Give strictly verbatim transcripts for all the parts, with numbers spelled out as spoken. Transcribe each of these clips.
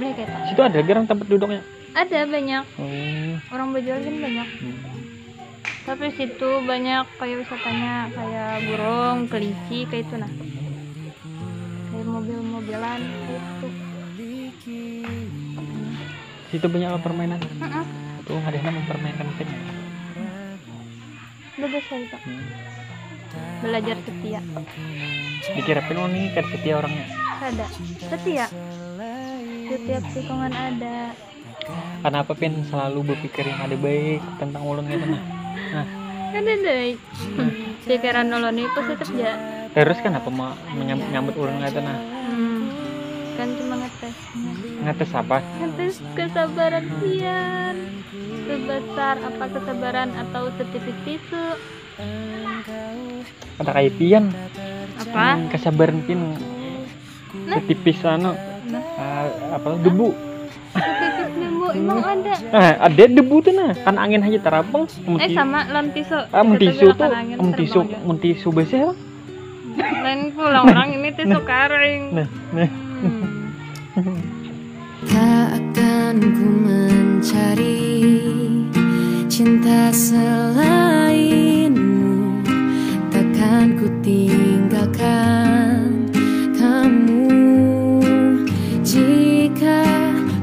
Boleh kayak itu. Situ ada lagi orang tempat duduknya. Ada banyak. Hmm. Orang bajual kan banyak. Hmm. Tapi situ banyak kayak wisatanya, kayak burung, kelinci, kayak itu nah. Kayak mobil-mobilan kayak itu. Situ banyak permainan. Heeh. Tuh ada yang mempermainkan pin. Bagus lah itu. Hmm. Belajar setia. Dikira pin oh, nih kada setia orangnya. Ada. Setia. Setiap tikungan ada. Kenapa pin selalu berpikir yang ada baik tentang ulun gitu nah? Nah, Ada deh. Pikiran ulun ini positif ya. Terus kenapa mau menyambut ulun gitu nah? Hmm. Kan cuma ngetes. Ngetes apa? Ngetes kesabaran pian. Sebesar apa kesabaran atau setipis tisu? Ada kayak pian. Apa? Kesabaran pin setipis anu, ah, apa, debu. Setipis debu emang ada. Ah, ada debu tuh nah, kan angin aja tarabang. Eh, sama lawan tisu. Ah, mun Kita tisu bilang tuh, kan angin mun tisu, terbang juga. Mun tisu basah apa? Lain pulang orang ini tisu karing. Nah, nah. Hmm. Tak akan ku mencari cinta selainmu. Takkan ku tinggalkan kamu. Jika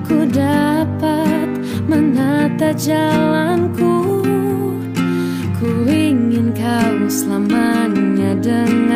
ku dapat menata jalanku, ku ingin kau selamanya dengan